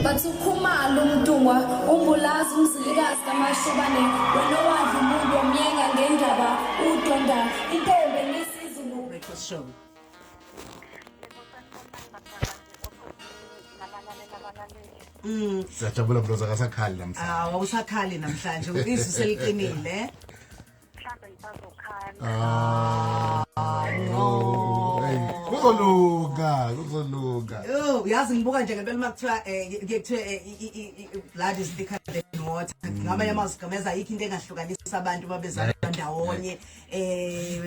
Bathi uKhumalo uMntungwa uMbulazi uMzilikazi kaMashobane wena owadla umuntu wamyenga ngendaba udonda intombi enesiZulu. Breakfast Show. Siyajabula mloza, akasakhali namhlanje. Ah, wawusakhali namhlanje, izwi seliqinile. Mhlawumbe ngisazokhala. Ah, no. Hey, kuzolunga, kuzolunga. Oh, uyazi ngibuka nje ngempela uma kuthiwa kuye kuthiwe blood is thicker than water. Ngamanye amazwi gameza ayikho into engahlukanisa abantu babezalwa ndawonye.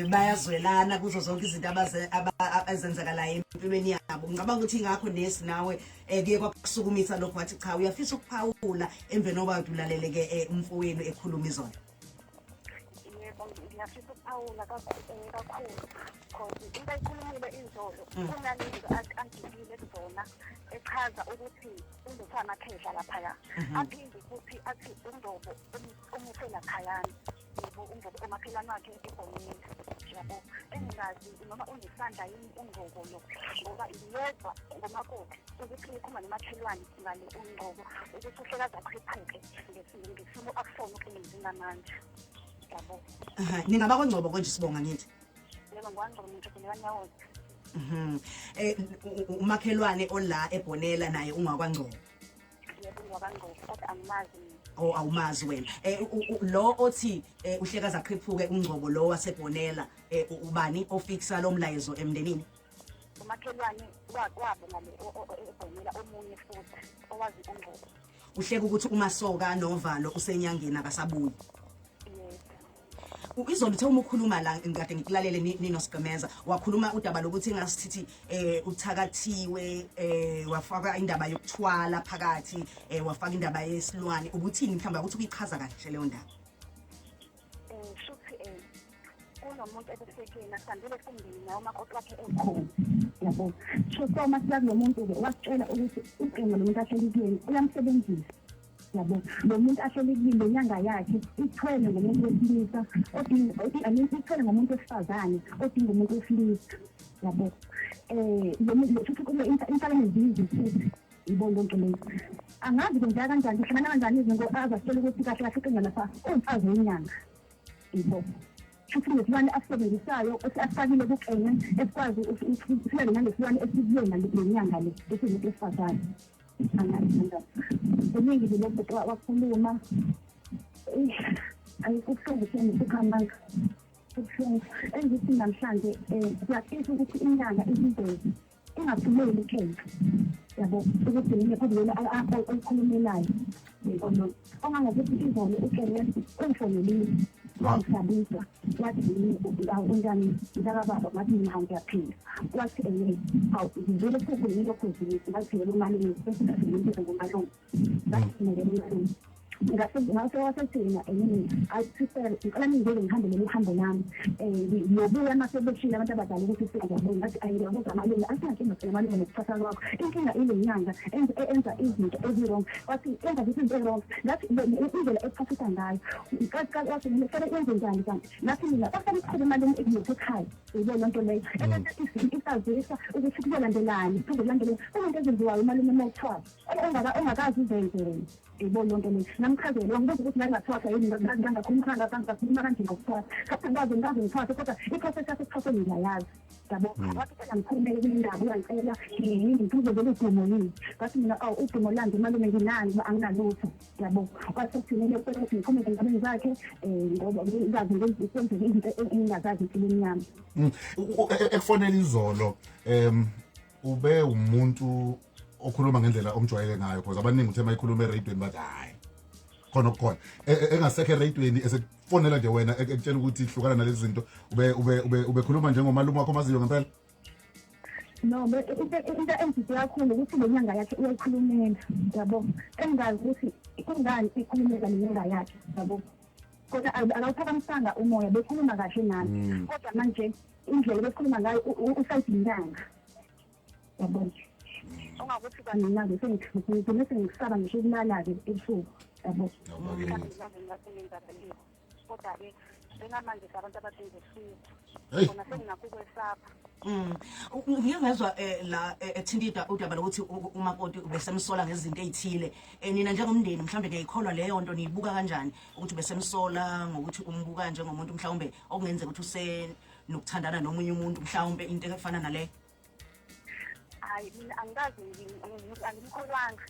Bayazwelana kuzo zonke izinto ezenzakalayo empilweni yabo. Ngicabanga ukuthi ingakho nesi nawe kuye kwakusukumisa lokho, wathi cha, uyafisa ukuphawula emveni oba ulalele ke umfowenu ekhuluma izolo. Yebo, ngiyafisa ukuphawula kakhulu cause into ayikhulumile izolo kunalezi angibile kuzona echaza ukuthi uletha amakhehla laphaya, aphinde futhi athi uNdobo umuse laphayana. Yebo, uNdobo umakhelwane wakhe ebhonile, yabo, engingazi noma unesandla yini uNgobo lo, ngoba ngiyezwa ngomakoti ukuthi ukhuluma nomakhelwane ngale uNgobo ukuthi uhlekaze aqhephuke ngesimo akusona ukunzima manje, yabo. Aha, ningaba kwaNgcobo konje, sibonga ngithi? Yebo, ngwaNgcobo, ngithokolekanyawozi. Umakhelwane ola ebhonela naye ungakwaNgcobo? Yebo, ngwakwaNgcobo, kodwa angimazi mina. Oh, awumazi wena. Lo othi uhlekaza aqhephuke uNgcobo lo wasebhonela, ubani ofixa lo mlayezo emndenini? Umakhelwane kwabo ngale ebhonela, omunye futhi owazi uNgcobo. Uhleka ukuthi umasoka novalo usenyangeni akasabuyi. Yebo. Izolo uthe uma ukhuluma la, ngikade ngikulalele ninoSigqemeza, wakhuluma udaba lokuthi engasithithi uthakathiwe, wafaka indaba yokuthwala phakathi, wafaka indaba yesilwane. Ubuthini mhlawumbe ukuthi uyichaza kahle leyo ndaba? Shuthi kunomuntu ebesekena sihambile kumndeni naye umakoti wakhe ekhona, yabo. Shuthi uma siya kulo muntu-ke wasitshela ukuthi ucingo lo muntu ahleli kuyena uyamsebenzisa, yabo. Lo muntu ahleli kuyini, le nyanga yakhe ithwele ngomuntu wesilisa odinga, I mean, ithwele ngomuntu wesifazane odinga umuntu wesilisa, yabo. Lo muntu lo, shuthi kube inhlalo futhi ibona lonto leyo. Angazi kwenzeka kanjani, kuhlangana kanjani izinto, azasitshela ukuthi kahle kahle ucingo lapha uwumfazi wenyanga, yabo. Shuthi nesilwane asisebenzisayo asifakile kuxenye esikwazi silale nalesilwane esikuyona le nyanga le esiwumuntu wesifazane. Angazi kanjani, kuningi nje lokhu wakhuluma. Ayi, kubuhlungu shame, kuhamanga kubuhlungu. Engithi namhlanje siyafisa ukuthi inyanga ibizeze ingaphumeli ukhetho, yabo, ukuthi yini kuzona oyikhulumelayo, yabo. Ongangokuthi izolo ucele ungifonelile, wangisabisa, wathi, "Unjani mntakababa?" Ngathi mina, "Hawu, ngiyaphila." Wathi, "Hawu, ngivele kukhulumile okhuzini." Ngathi, "Yebo malume." Bese ngathi ngomalume, ngathi mina, "Yebo malume." Ngase wasethi yena, "Ayisisele, ngicela ningeke ngihambe lolu hambo lami, ngiyobuya uma sebeshile abantu abadala ukuthi sengiyabona." Ngathi, "Ayi, ngiyabuza malume, asinankinga phela malume nokuthatha kwakho, inkinga ile nyanga enza izinto ezi-wrong." Wathi, "Enza izinto ezi-wrong?" Ngathi, "Indlela ekuphasisa ngayo." Wathi, "Mina kufanele yenze njani kanti?" Ngathi mina, "Bafanele kuqhube malume ekulethe ekhaya, yibona loo nto leyo, ebese isazisa ukuthi kuzolandelani, kuzolandelani." Kunento ezenziwayo malume uma uthwasa ongakazi uzenze wena, yibona loo nto leyo. Ngamchazela, wangibuza ukuthi ngangathwasa yini, ngangakhuluma kanje ngokuthwasa. Ngathi ngikaze ngikaze ngithwase, kodwa i-process yasekuthwaseni ngiyayazi, yabo. Wathi cela ngikhulumele kule ndaba, uyangicela yini, ngizozela udumo yini. Ngathi mina, "Awu, udumo landi malume, nginani uba anginalutho?" Yabo. Wathi kuthumele ucela ukuthi ngiphume ezindabeni zakhe, ngoba ngazi kwenzeka izinto engingazazi empilweni yami. Ekufonela izolo, ube umuntu okhuluma ngendlela omjwayele ngayo? Because abaningi uthe mayikhuluma eradweni bathi hayi, khona okukhona. Engasekho eradweni, esekufonela nje wena, ekutshela ukuthi hlukana nalezi zinto, ube ubekhuluma njengomalume wakho omaziyo ngempela? No, into engidide kakhulu ukuthi le nyanga yakhe uyayikhulumela, yabo, engingazi ukuthi kungani ikhulumela le nyanga yakhe, yabo. Kodwa akawuphakamisanga umoya, bekhuluma kahle nami, kodwa manje indlela bekhuluma ngayo usayidi inyanga, yabo. Ongakuthi kwamina-ke sengigcine sengisaba ngisho ukulala-ke ebusuku, yabo. Kodwa-ke Njengamanje sabantu abadinga usizo. Hey. Kona senginakho ukwesaba. Ngike ngezwa la ethinta udaba lokuthi umakoti ubesemsola ngezinto ezithile. Nina njengomndeni mhlawumbe niyayikholwa leyo nto, niyibuka kanjani ukuthi ubesemsola ngokuthi umbuka njengomuntu mhlawumbe okungenzeka ukuthi usenokuthandana nomunye umuntu, mhlawumbe into efana nale? Hayi, mina angikaze angimkholwanga.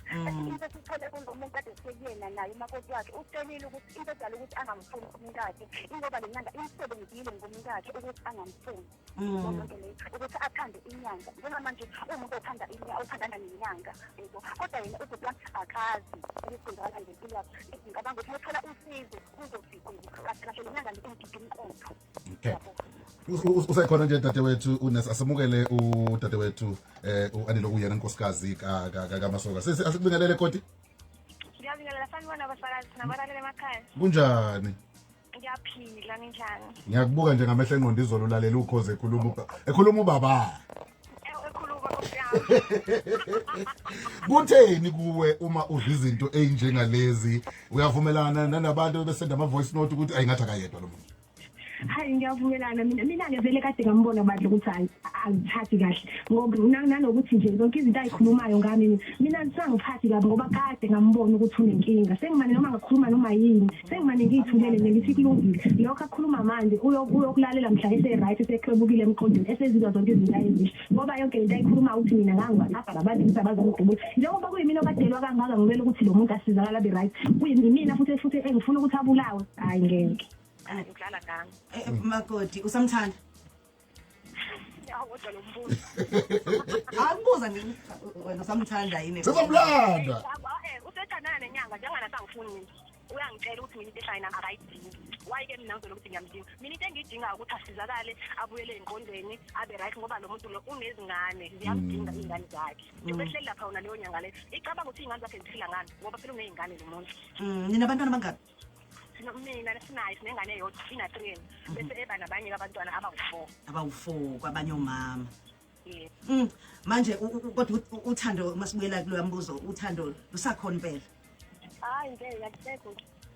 Into esithole kulo muntu kade sekuyena naye umakoti wakhe ucelile ukuthi into edala ukuthi angamfuni umkakhe ingoba le nyanga imsebenzile ngomkakhe ukuthi angamfuni. Yonke le ukuthi athande inyanga. Njengamanje uwumuntu othanda inyanga, othandana nenyanga, yebo. Kodwa yena ubhuti wami akazi ukuthi kwenzakala ngempilo yakhe. Ngicabanga ukuthi uyothola usizo kuzofika kahle kahle le nyanga imdida umqondo. Okay. Usekhona nje dadewethu uNes, asemukele udadewethu uAnele, uyena nkosikazi kaMasoka. Sisi, asikubingelele koti. Ngiyabingelela, sanibona abasakazi nabalaleli emakhaya. Kunjani? Ngiyaphila, ninjani? Ngiyakubuka nje ngamehlo engqondo izolo ulalela ukhoze ekhuluma ubaba. Ekhuluma, Nkosi yami. Kutheni kuwe uma udla izinto ezinjengalezi? Uyavumelana nanabantu besenda ama voice note ukuthi ayingathi akayedwa lo muntu? Hayi, ngiyavumelana mina. Mina-ke vele kade ngambona bandla ukuthi hayi, angithathi kahle ngoba nanokuthi nje zonke izinto ayikhulumayo ngami mina zisangiphathi kabi, ngoba kade ngambona ukuthi unenkinga. Sengimane noma ngakhuluma noma yini, sengimane ngiyithulele nje, ngithi kulungile. Lokho akhuluma manje uyokulalela mhla ese-right, eseklebukile emqondweni, esezizwa zonke izinto ayezisho, ngoba yonke lento ayikhuluma uthi mina ngangiwaqapha labantu ukuthi abazongidubula, njengoba kuyimina okadelwa kangaka. Ngimele ukuthi lo muntu asizakala abe right, kuyimina futhi engifuna ukuthi abulawe. Hhayi, ngeke. Udlala ngami. Makoti, usamthanda? Ya, kodwa lo mbuzo. Akubuza nje, wena usamthanda yini? Sizomlanda. Usethandana nenyanga njengana sangifuni mina. Uyangitshela ukuthi mina into ehlanye nami akayidingi. Why-ke mina ngizolo ukuthi ngiyamdinga? Mina into engiyidingayo ukuthi asizakale, abuyele ey'ngqondweni, abe right, ngoba lo muntu lo unezingane, ziyamdinga iy'ngane zakhe. Njengoba ehleli lapha wona leyo nyanga leyo, icabanga ukuthi iy'ngane zakhe ziphila ngani, ngoba phela uney'ngane lo muntu. Nina abantwana bangaki? Mina sinaye, sinengane eyodwa, ina-3, bese eba nabanye abantwana abawu-4. Abawu-4 kwabanye omama. Yebo. Manje kodwa uthando, masibuyela kuloya mbuzo, uthando lusakhona impela? Hayi, ngeke, akusekho.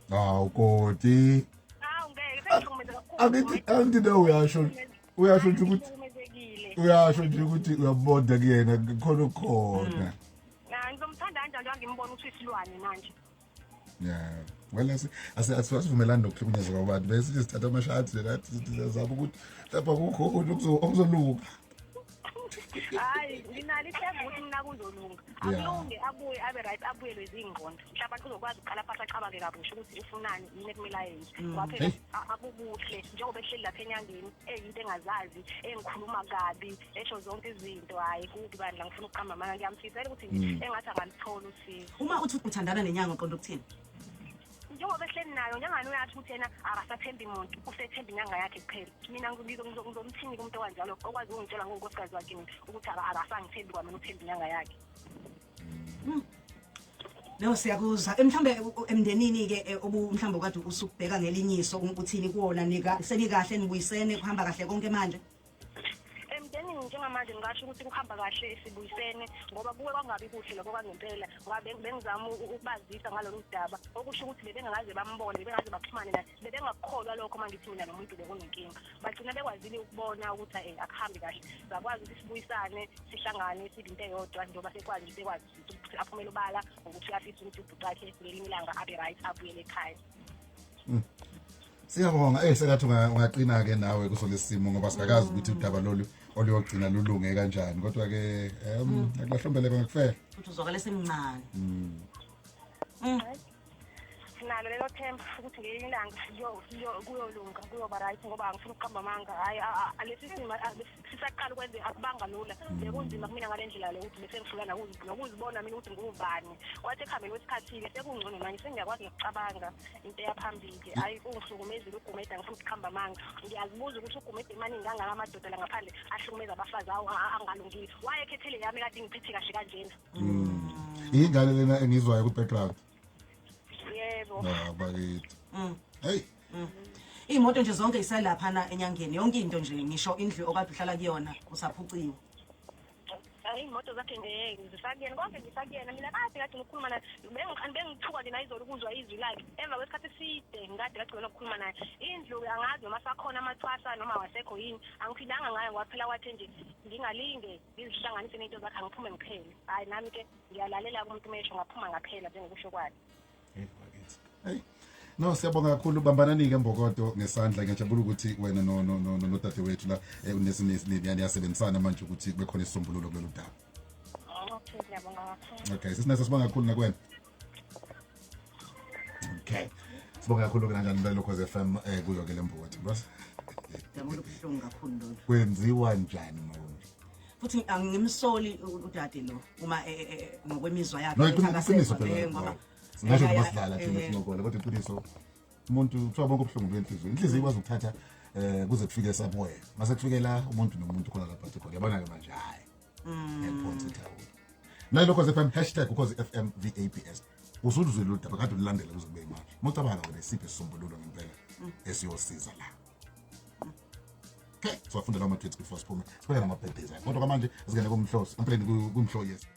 Hawu koti. Hawu, ngeke, sengihlukumeze kakhulu. Angithi na uyasho nje ukuthi Ngihlukumezekile. Uyasho nje ukuthi uyabonda kuyena, khona ukukhona. Na ngizomthanda kanjani njengoba ngimbona ukuthi uyisilwane manje? Yeah. Well, asivumelani nokuhlukunyezwa kwabantu, bese sithi sithatha amashathi nje nathi, sithi siyazama ukuthi lapha kukho okuzolunga. Hayi, nginalo ithemba ukuthi mina kuzolunga. Akulunge, abuye abe right, abuyelwe zingqondo, mhlawumbe uzokwazi ukuqala phansi acabange kabusha ukuthi ufunani, yini ekumele ayenze, ngoba phela Hey. akukuhle njengoba ehleli lapha enyangeni eyinto engazazi, engikhuluma kabi, esho zonke izinto. Hhayi, kubi bandla, ngifuna ukuqamba amanga, ngiyamfisela ukuthi nje engathi angaluthola usizo. Uma uthi uthandana nenyanga, uqonda ukuthini? Njengoba ehleli nayo njengani, uyasho ukuthi yena akasathembi muntu, usethemba inyanga yakhe kuphela. Mina ngizomthini kumuntu okanjalo okwazi ukungitshela ngonkosikazi wakhe mina ukuthi akasangithembi kwamina, uthemba inyanga yakhe? No, siyakuzwa. Mhlambe emndenini ke obu mhlambe okade usubheka ngelinyiso, uthini kuwona? Nika senikahle, nibuyisene, kuhamba kahle konke manje? Emndenini njengamanje ngingasho ukuthi kuhamba kahle, sibuyisene, ngoba kuke kwangabi kuhle lokho kwangempela, ngoba bengizama ukubazisa ngalolu daba, okusho ukuthi bebengaze bambone, bebengaze baxhumane naye, bebengakukholwa lokho. Uma ngithi mina nomuntu bekunenkinga, bagcina bekwazile ukubona ukuthi akuhambi kahle, sakwazi ukuthi sibuyisane, sihlangane, sibe into eyodwa, njengoba sekwazi ukuthi aphumele ubala ngokuthi uyafisa ukuthi ubhuti wakhe ngelinye ilanga abe right, abuyele ekhaya. Siyabonga. Sengathi ungaqina ke nawe kuso lesimo, ngoba singakazi ukuthi udaba lolu oluyogcina lulunge kanjani, kodwa ke akulahlombe ngakufela. Futhi uzwakala semncane. Sinalo lelo themba ukuthi ngelinye ilanga kuyolunga, kuyoba right, ngoba angifuni ukuqamba amanga. Hhayi, lesi simo sisaqala ukwenze, akubanga lula, bekunzima kumina ngale ndlela le ukuthi bese ngifika nokuzibona mina ukuthi ngubani. Kwathi ekuhambeni kwesikhathi-ke sekungcono manje, sengiyakwazi nokucabanga into eyaphambili. Hhayi, ungihlukumezile uGumede, angifuni ukuqamba amanga. Ngiyazibuza ukuthi uGumede maningi kangaka amadoda la ngaphandle ahlukumeza abafazi awo angalungile, wayekhethele yami kade ingiphethe kahle kanjena. Ingane lena engizwayo ku background? Yebo. Ah, bakithi. Hey. Iy'moto nje zonke iselaphana enyangeni, yonke into nje, ngisho indlu okade uhlala kuyona usaphuciwe. Iy'moto zakhe zisakuyena, konke ngisakuyena. Mina kade kade ngikhuluma naye, bengithuka nje nayizolo ukuzwa izwi lakhe emva kwesikhathi eside. Ngikade kagcina ukukhuluma naye. Indlu angazi noma sakhona amathwasa noma wasekho yini, angiphilanga ngayo ngoba phela kwathe nje ngingalinge ngizihlanganise ney'nto zakhe, angiphume ngiphele. Hhayi, nami-ke ngiyalalela kumuntu mesho, ngaphuma ngaphela njengokusho kwakhe. Hey bakithi. Hey. No, siyabonga kakhulu. Bambanani ke mbokodo ngesandla. Ngiyajabula ukuthi wena no no no no dadewethu la niyasebenzisana manje ukuthi kube khona isisombululo kulolu daba. Okay, ngiyabonga kakhulu. Okay, sisinaso, sibonga kakhulu nakuwena. Okay. Sibonga kakhulu kanjani mlaleli Ukhozi FM kuyo ke lembokodo. Bas. Daba olubuhlungu kakhulu lolu. Kwenziwa njani manje? Futhi angimsoli udade lo uma ngokwemizwa yakhe No, ethi iqiniso akasekho, phela. ngoba Singasho noma sidlala thina sincokola, kodwa iqiniso, umuntu kuthiwa bonke ubuhlungu benhliziyo. Inhliziyo ikwazi ukuthatha kuze kufike somewhere. Mase kufike la, umuntu nomuntu khona lapha athi khona. Yabona ke manje, hayi. Ngiyaphonsa ithawula. Mlaleli Ukhozi FM, #UkhoziFM VABS. Usuluzwile udaba, kade ulandela kuze kube manje. Mocabanga wena, isiphi isisombululo ngempela esiyosiza la? Okay, siwafunda lawo ma-tweets before siphume. Sibheke nama-birthdays akhe. Kodwa kwamanje singene kumhlosi. Empeleni kumhlo, yes.